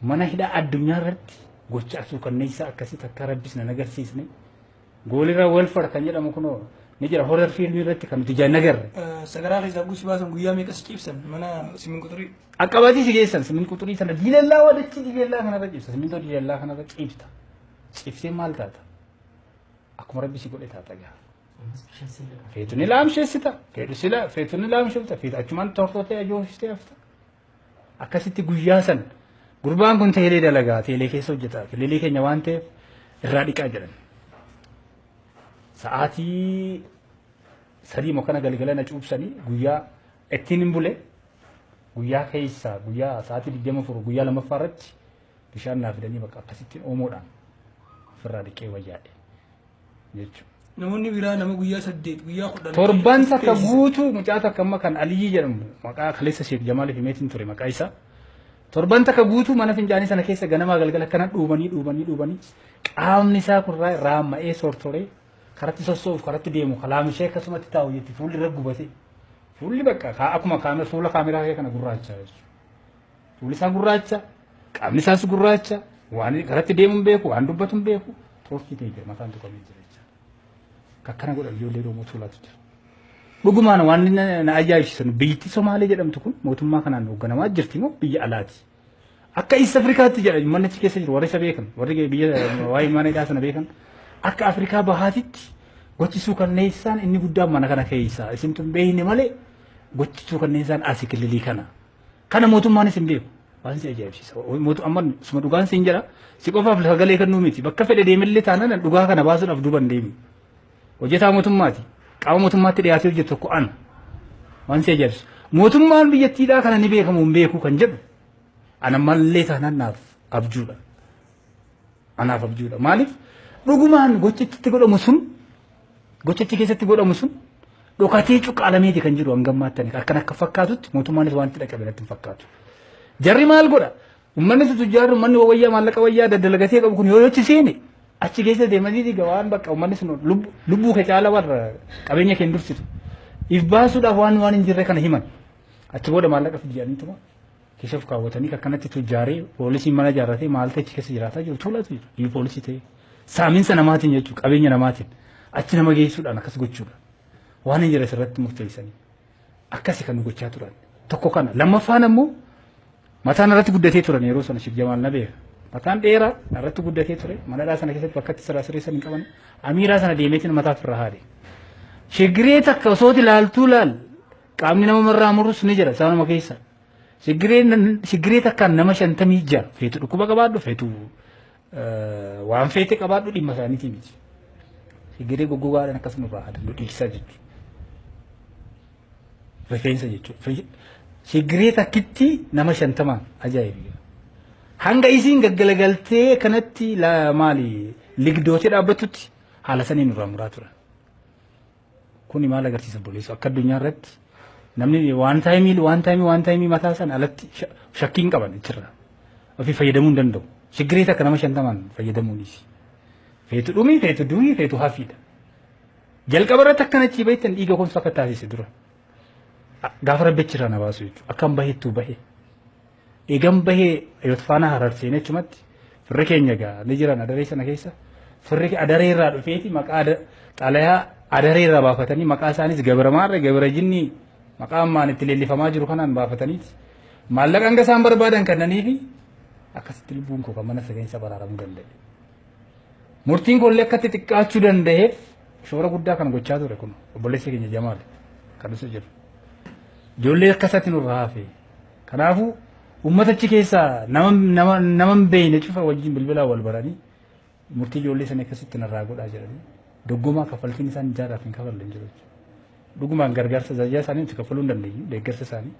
mana hidhaa addunyaa irratti gocha suukanneessaa akkasii takka rabbis nan agarsiisne goolirra welfar kan jedhamu kunoo ni jira horror fiilmii irratti kan nuti ijaan agarre. Sagaraa keessaa gusi baasan guyyaa meeqa si ciibsan mana simin quxurii? Akkabatii si geessan simin quxurii sana diilallaa wadachi diilallaa kanarra ciibsa simintoo diilallaa kanarra ciibta. Ciibsee maal taata? Akkuma rabbi si godhe taata gaa. Feetu ni laamsheessita. Feetu sila feetu ni laamsheessita. Feetu achumaan tortootee ajoofistee hafta. Akkasitti guyyaa san gurbaan kun teelee dalagaa teelee keessa hojjeta kiliilii keenya waan ta'eef irraa dhiqaa jedhan. Sa'aatii 3 mokkana galgala na cuubsanii guyyaa ittiin hin bule guyyaa keessa guyyaa sa'aatii 24 guyyaa lammaffaa irratti bishaan naa fidanii bakka akkasittiin oomoodhaan ofirraa dhiqee wayyaadhe jechuudha. Namoonni biraa nama guyyaa 8 guyyaa 10. Torban takka guutuu mucaa takka amma kan Aliyyii jedhamu maqaa kaleessa Sheek Jamaal himeetiin ture maqaa isaa. Torban takka guutuu mana fincaanii sana keessa ganamaa galgala akkana dhuubanii dhuubanii dhuubanii qaamni isaa kun raamma'ee sortoree karatti sossoof karatti deemu kalaamishee akkasumatti taa'u jetti fuulli irra gubate. Fuulli bakka akkuma fuula kaameraa kana gurraacha jechuudha. Fuulli isaa gurraacha qaamni isaas gurraacha waan karatti deemu hin beeku waan dubbatu hin beeku torkii ta'e jira mataan tuqamee jira jechuudha. Akkana godhan ijoollee Oromoo tuulaatu jira. Dhugumaan waan na ajaa'ibsiisan biyyattii Somaalee jedhamtu kun mootummaa kanaan hoogganamaa jirti moo biyya alaati? Akka East Afrikaatti jedha uummanni achi keessa jiru warri isa beekan warri biyya waa'ee mana hidhaa sana beekan akka Afrikaa bahaatitti gochi suukanneessaan inni guddaan mana kana keessa isintu hin beekne malee gochi suukanneessaan asii kililii kana. Kana mootummaanis hin beeku. Waan si ajaa'ibsiisa. Amma suma dhugaan siin jedha si qofaaf sagalee kennuu miti bakka fedhe deemillee taanaan dhugaa kana baasuudhaaf duuba hin deemi. Hojjetaa mootummaati. Qaama mootummaatti dhiyaatee hojjetu tokko ana. Waan si ajaa'ibsiisu. Mootummaan biyyattiidhaa kana ni beekamu hin beeku kan jedhu ana mallee taanaan naaf abjuudha. Anaaf abjuudha. Maaliif dhugumaan gochitti godhamu sun gochichi keessatti godhamu sun dhokatee cuqqaalameeti kan jiru hanga ammaatti akkan akka fakkaatutti mootummaanis waan itti dhaqabe natti hin fakkaatu. Jarri maal godha? Uummanni tujjaarri uummanni wayyaa maallaqa wayyaa daddalagatee qabu kun yoo yochi seene achi keessa deemanii diiga waan bakka uummanni sun lubbuu kee caala warra qabeenya kee hin dursitu. If baasuudhaaf waan hin jirre kana himan. Achi booda maallaqa fidiyaniituma keessa of kaawwatanii akkanatti tujjaaree poolisiin mana ijaarratee maal ta'e achi keessa jiraataa jiru tuulatu jiru. Iyyuu poolisii ta'e saaminsa namaatiin jechuudha qabeenya namaatiin achi nama geessuudhaan akkas gochuudha. Waan hin jirre sirratti murteessanii akkasi kan nu gochaa turan. Tokko kana lammaffaan ammoo mataan irratti guddatee turan yeroo sana Sheek Jamaal na beeka. Mataan dheeraa irratti guddatee ture mana sana keessatti bakka itti sirraa sirreessan hin qaban amiiraa sana deemeetiin mataa ofirraa haade. Shigiree takka osoo ilaaltuu laal qaamni nama marraa murus ni jira isaanuma keessa. Shigiree takkaan nama 56 feetu dhukkuba qabaadhu feetu waan feete qabaadhu dhimma isaaniitii miti. Shigiree goggogaadhaan akkasuma irraa haada nu dhiigsaa jechuudha. Rifeensa jechuudha. Shigiree takkitti nama 50 ajaa'iba. Hanga isiin gaggalagaltee kanatti maali ligdootee dhaabbattutti haala saniin irraa muraa turan. Kuni maal agarsiisa boleessu akka addunyaa irratti namni waan taayimii mataa sana alatti shakkiin qaban achirraa ofii fayyadamuu hin danda'u. Shigiree takka nama 50 fayyadamuunis. Feetu dhumii feetu durii feetu hafiidha. Jalqaba irratti akkana achii bahitan dhiiga koomsa akka taasise dura. Gaafa rabbi achirraa na baasu jechuudha. Akkam baheettuu bahee. Eegan bahee yoo faana harar seenee achumatti firri keenya gaa ni jiran adaree sana keessa firri adaree irraa dhufeeti maqaa xalayaa adaree irraa baafatanii maqaa isaanis gabra maarree gabra jinnii maqaa ammaan itti leellifamaa jiru kanaan baafataniiti maallaqa hanga isaan barbaadan kennaniifi akkasitti lubbuun koo kan mana sageensa baraaramuu danda'e. Murtiin koollee akkatti xiqqaachuu danda'eef shoora guddaa kan gochaa ture kun obboleessa keenya Jamaal kan dhusu jiru. Ijoollee akkasatti nurraa hafe. Kanaafuu uummata achi keessaa nama hin beekne cufa wajjin bilbilaa wal baranii murtii ijoollee sana akkasitti narraa godhaa jiranii doggomaa kaffaltiin isaan ijaaraaf hin kafalle hin jiru jechuudha. Dhugumaan gargaarsa tajaajila isaanii nuti kaffaluu hin dandeenyu deeggarsa isaanii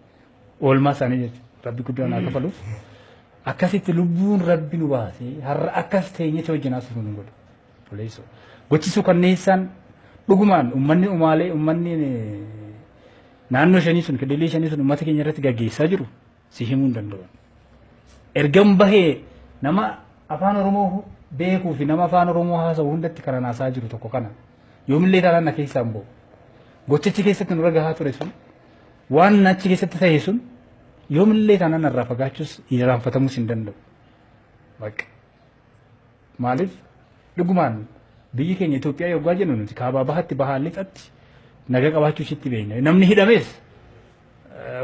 oolmaa isaanii jechuudha rabbi guddaan haa kafaluuf. Akkasitti lubbuun rabbi nu baasee har'a akkas teenyetti wajjin haasofnu nu godhe. Gochi suukanneessaan Dhugumaan uummanni Umaalee, uummanni naannoo shanii sun, kililii shanii sun uummata keenya irratti gaggeessaa jiru si himuu hin danda'u. Ergan bahee nama afaan Oromoo beekuu fi nama afaan Oromoo haasa'u hundatti kanan haasaa jiru tokko kana. Yoomillee taanaan na keessaa hin ba'u. Gochichi keessatti nurra gahaa ture sun, waan achi keessatti ta'e sun yoomillee taanaan narraa fagaachuus irraanfatamuus hin danda'u. Bakka. Maaliif dhugumaan biyyi keenya Itoophiyaa yoggaa jennu nuti kaabaa bahatti, bahaa lixatti naga qabaachuu ishiitti beekna. Namni hidhames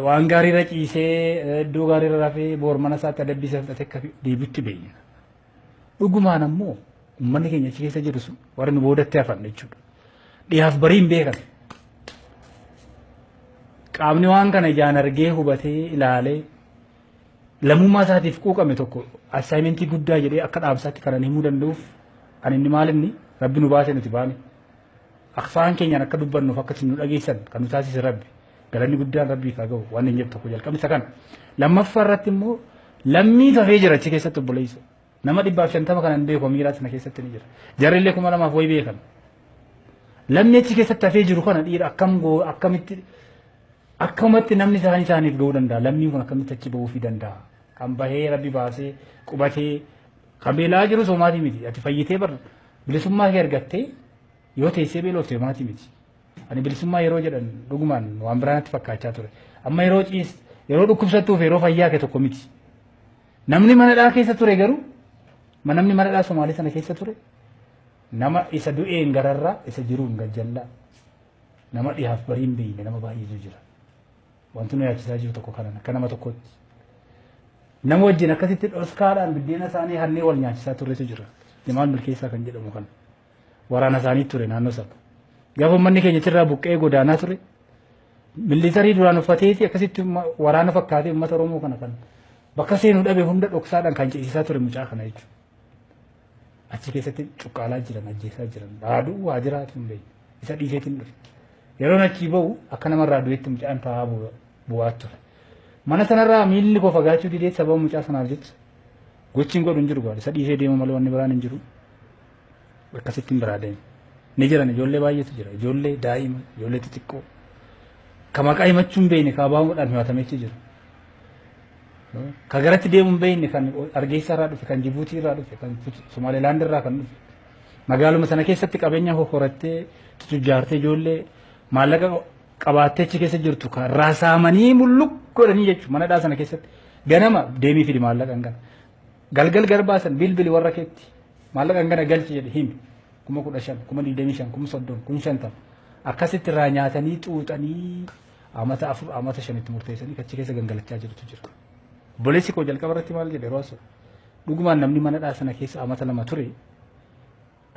waan gaariirra ciisee, iddoo gaariirra rafee, boor mana isaatti adabbii isaa fudhatee akka deebi'utti beekna. Dhugumaan ammoo uummanni keenya achi keessa jiru sun warri nu boodatti hafan jechuudha. Dhiyaaf barii hin beekan. Qaamni waan kana ijaan argee, hubatee, ilaalee lammummaa isaatiif quuqame tokko assignmentii guddaa jedhee akka dhaabsaatti kanan himuu danda'uuf ani inni maal inni Rabbi nu baase, nuti baane. Afaan keenyaan akka dubbannuuf, akka isin nu dhageessan kan nu taasise Rabbi. Galanni guddaan Rabbiif haa ga'u waan hin jedhu tokko jalqabni isa kana. Lammaffaa irratti immoo lammii tafee jira achi keessatti, obboleessa. Nama 150 kanan beeku miiraa sana keessatti ni jira. Jarrillee 2000 wayi beekan. Lammii achi keessatti hafee jiru kana dhiira akkam goo, akkamitti akkamatti namni isaanii isaaniif ga'uu danda'a? Lammiin kun akkamitti achi ba'uufii danda'a? Kan bahee Rabbi baasee qubatee kan beelaa jiru somaatii miti. Ati fayyitee bar bilisummaa kee argattee yoo teessee beelofte homaatii miti. Ani bilisummaa yeroo jedhan dhugumaan waan biraa natti fakkaachaa ture. Amma yeroo ciis, yeroo dhukkubsattuuf yeroo fayyaa kee tokko miti. Namni mana keessa ture garuu, namni mana Somaalee sana keessa ture nama isa du'een gararraa isa jiruun gajjallaa, nama dhihaaf barii hin beekne nama baay'eetu jira. Wanti nu yaachisaa jiru tokko kanan akka nama tokkotti. Nama wajjin akkasitti dhoskaadhaan biddeena isaanii hannee wal nyaachisaa turretu jira. Jimaal Milkeessaa kan jedhamu kana. Waraana isaanii ture naannoo sana. Gaafa uummanni keenya achirraa buqqee godaanaa ture, militarii duraan uffateeti akkasitti waraana fakkaatee uummata Oromoo kana kan bakka seenuu dhabe hunda dhoksaadhaan kan ceesisaa ture mucaa kana jechuudha. Achi keessatti cuqqaalaa jiran, ajjeesaa jiran, haaduu waa jiraatu hin beekne. Isa dhiiseetiin dhufe. Yeroon achii bahu akka namarraa du'etti mucaan taa'aa bu'aa ture. Mana sanarraa miilli koo fagaachuu didee sababa mucaa sanaaf jecha gochi hin godhu hin jiru gaadha. Isa dhiisee deemu malee wanni biraan hin jiru. Akkasitti hin biraa deeme. Ni jiran, ijoollee baay'eetu jira. Ijoollee daa'ima, ijoollee xixiqqoo. Ka maqaa himachuu hin beekne kaabaamuudhaan himatameetu jira. Ka garatti deemu hin beekne, kan Hargeysa irraa dhufe, kan Jibuutii irraa dhufe, kan Somaalilaand irraa kan dhufe. Magaaluma sana keessatti qabeenya horattee, tujjaartee, ijoollee maallaqa qabaattee achi keessa jirtu kan raasaamanii mulluq godhanii jechuudha mana dhaa sana keessatti. Ganama deemii fidi maallaqa hangana. Galgal garbaasan bilbili warra keetti maallaqa hangana galchi jedhe himi. 15,000, 25,000, 30,000, 50,000. Akkasitti irraa nyaatanii xuuxanii amata 4, amata 5tti murteessanii achi keessa gangalachaa jirutu jira. Obboleessi koo jalqaba irratti maal jedhe yeroo haasa'u? Dhugumaan namni mana dhaa sana keessa amata 2 ture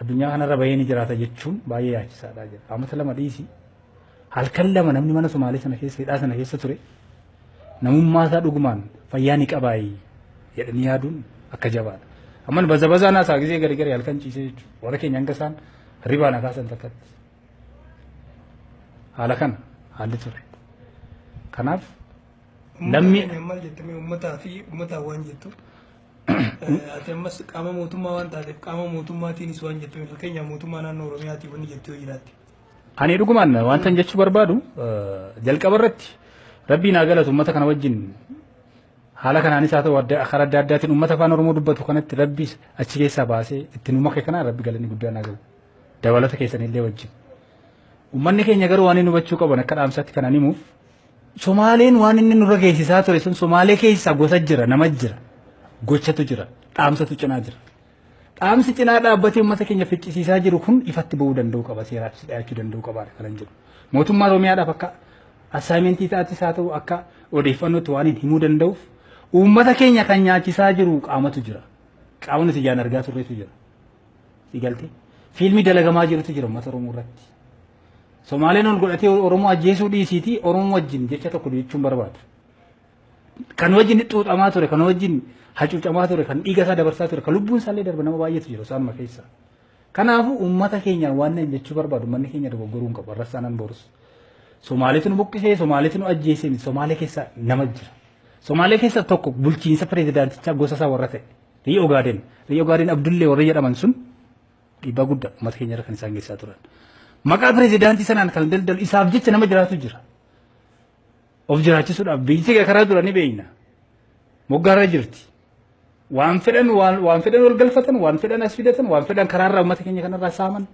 addunyaa kanarra bahee ni jiraata jechuun baay'ee yaachisaadha jedha. Amata 2 dhiisi, halkan 2 namni mana Somaalee sana keessa, hidhaa sana keessa ture namummaa isaa dhugumaan fayyaa ni qabaayi jedhanii yaaduun akka jabaadha. Amman baza bazaa naasaa gisee gari gari halkan ciisee jechuudha. Warra keenya hanga isaan ribaa na kaasan takkatti. Haala kana haalli ture. Kanaaf lammii maal jettamee uummataa fi uummataa waan jettu? Ati ammas qaama mootummaa waan taateef qaama mootummaatiinis waan jettu, fakkeenyaaf mootummaa naannoo Oromiyaatii wanni jettu yoo jiraatte. Ani dhugumaan wanta jechuu barbaadu, jalqaba irratti Rabbiin haa galatu, uummata kana wajjin haala kanaanis haa ta'u karaa adda addaatiin uummata afaan Oromoo dubbatu kanatti Rabbi achi keessaa baasee itti nu make kanaan Rabbi galanni guddaan haa galu. Dabalata keessanillee wajjin. Uummanni keenya garuu waan inni hubachuu qaban akka dhaamsaatti kanan himuuf, Somaaleen waan inni nurra geessisaa ture sun Somaalee keessaa gosa jira, nama jira, gochatu jira, dhaamsatu cinaa jira. Dhaamsi cinaa dhaabbatee uummata keenya ficcisiisaa jiru kun ifatti ba'uu danda'u qaba, seeraatti dhiyaachuu danda'u qaba kanan jedhu. Mootummaa Oromiyaadhaaf akka assignmentii ta'attis haa ta'u akka odeeffannootti waan hin himuu danda'uuf, uummata keenya kan nyaachisaa jiru qaamatu jira. Qaama nuti ijaan argaa turretu jira. Sigaltee fiilmii dalagamaa jirutu jira uummata Oromoo irratti. Somaaleen ol godhatee Oromoo ajjeesuu dhiisiitii Oromoo wajjin jecha tokko jechuun barbaadu. Kan wajjin xuuxamaa ture, kan wajjin hacuucamaa ture, kan dhiiga isaa dabarsaa ture, kan lubbuun isaallee darbe nama baay'eetu jira isaanuma keessa. Kanaafuu uummata keenyaan waan nan jechuu barbaadu, uummanni keenya dogoggoruu hin qabu. Arras aanan borus. Somaaleetu nu buqqisee, Somaaleetu nu ajjeesee miti. Somaalee keessa nama jira. Somaalee keessa tokko bulchiinsa pireezidaantichaa gosa isaa warra ta'e. Ri'i Ogaaden. Ri'i Ogaaden Abdullee warra jedhaman sun dhiibbaa guddaa uummata keenya irra kan isaan geessisaa turan. Maqaa pirezidaantii sanaan kan daldalu isaaf jecha nama jiraatu jira. Of jiraachisuudhaaf biyyi karaa dura ni beeyna. Moggaarra jirti. Waan fedhan waan fedhan wal galfatan, waan fedhan as fidatan, waan fedhan karaarraa uummata keenya kanarraa saaman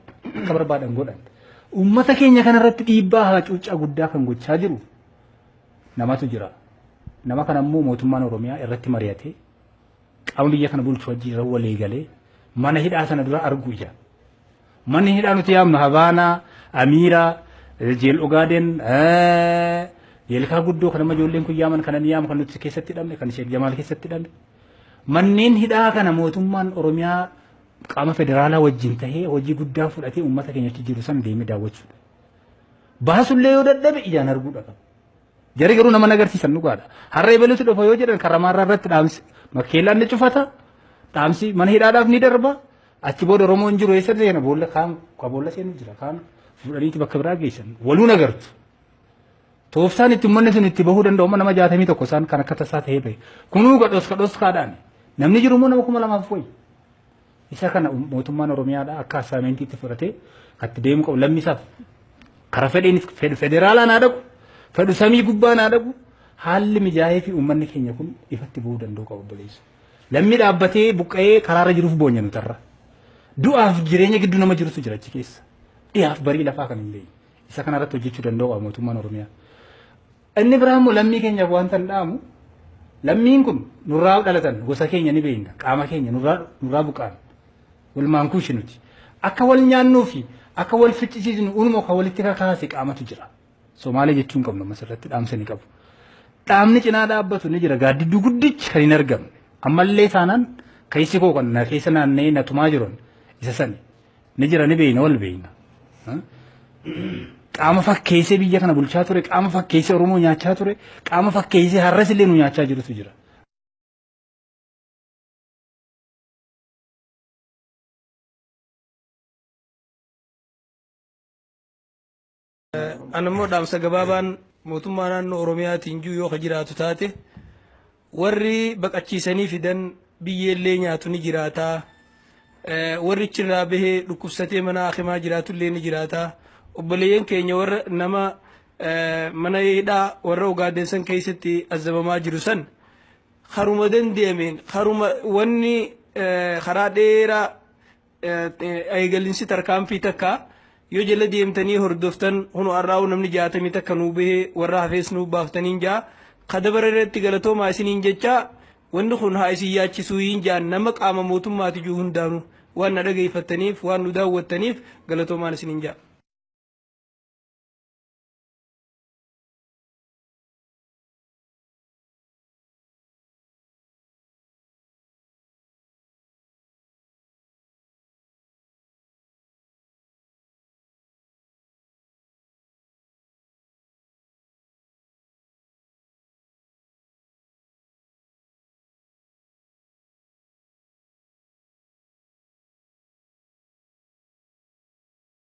akka barbaadan godhan. Uummata keenya kanarratti dhiibbaa hacuuccaa guddaa kan gochaa jiru namatu jira. Nama kana immoo mootummaan Oromiyaa irratti mari'atee qaama biyya kana bulchu wajjin irra walii galee mana hidhaa sana dura arguu ija. Manni hidhaa nuti yaamnu Havaanaa, Amiiraa, Jeel Ogaaden, Jeelkaa guddoo kan amma ijoolleen kun yaaman kan ani yaamu kan nuti keessatti hidhamne kan Sheek Jamaal keessatti hidhame. Manneen hidhaa kana mootummaan Oromiyaa qaama federaalaa wajjin tahee hojii guddaa fudhatee uummata keenya achi jiru san deemee daawwachuudha. Baasullee yoo dadhabe ijaan arguudha qaba. Jarri garuu nama agarsiisan dhugaadha. Har'a ebaluutu dhufa yoo jedhan karamaarraa irratti dhaamsi makkeellaan ni cufata. Dhaamsi mana hidhaadhaaf ni darba. Achi booda Oromoon jiru eessa seena boolla kaan ka boolla seenu jira kaan fuudhaniiti bakka biraa geessan waluun agartu. Tooftaan itti uummanni sun itti bahuu danda'u nama 61 isaan kan akka tasaa ta'ee bahe. Kunuu gadhos kadhoskaadhaan namni jiru immoo nama 2000 wayi. Isa kana mootummaan Oromiyaadha akka assignmentiitti fudhatee katti deemu qabu lammisaaf karaa fedhiin federaalaan haa dhaqu fedhu samii gubbaan haa dhaqu haalli mijaa'ee fi uummanni keenya kun ifatti bahuu danda'u qabu obboleessa. Lammi dhaabbatee buqqa'ee karaarra jiruuf boonya nutarra. Du'aaf jireenya gidduu nama jirutu jira achi keessa. Dhiyaaf barii lafaa kan hin beekne. Isa kanarratti hojjechuu danda'u qaba mootummaan Oromiyaa. Inni biraa immoo lammii keenyaaf wanta hin dhaamu lammiin kun nurraa dhalatan gosa keenya ni beekna qaama keenya nurraa buqqaan walumaan kuushi nuti. Akka wal nyaannuu fi akka wal ficcisiisnu unuma kan walitti kakaase qaamatu jira. Somaalee jechuun qabnu ammas irratti dhaamsa ni qabu. Dhaamni cinaa dhaabbatu ni jira gaaddidduu guddichi kan hin argamne. Ammallee taanaan keessi koo kan na keessa naanna'ee na tumaa jiran isa sani ni jira ni beekna wal beekna. Qaama fakkeessee biyya kana bulchaa ture, qaama fakkeessee Oromoo nyaachaa ture, qaama fakkeessee har'as illee nu nyaachaa jirutu jira. An immoo dhaamsa gabaabaan mootummaa naannoo Oromiyaatiin jiru yoo ka jiraatu taate warri baqachiisanii fidan biyyeellee nyaatu ni jiraata. Warri achirraa bahee dhukkubsatee mana hakimaa jiraatullee ni jiraata. Obboleeyyan keenya warra nama mana hidhaa warra Ogaaden san keessatti azabamaa jiru san haruma danda'ameen haruma wanni karaa dheeraa eegalinsi tarkaanfii takka yoo jala deemtanii hordoftan hunu arraa'u namni 60 takka nuu bahee warra hafees nuu baaftaniin jaa kadabara irratti galatoomaa isiniin jecha wanni kun haa isin yaachisuu hin jaan nama qaama mootummaati jiru hundaanuu waan na dhageeffattaniif waan nu daawwattaniif galatoomaan isiniin jaa.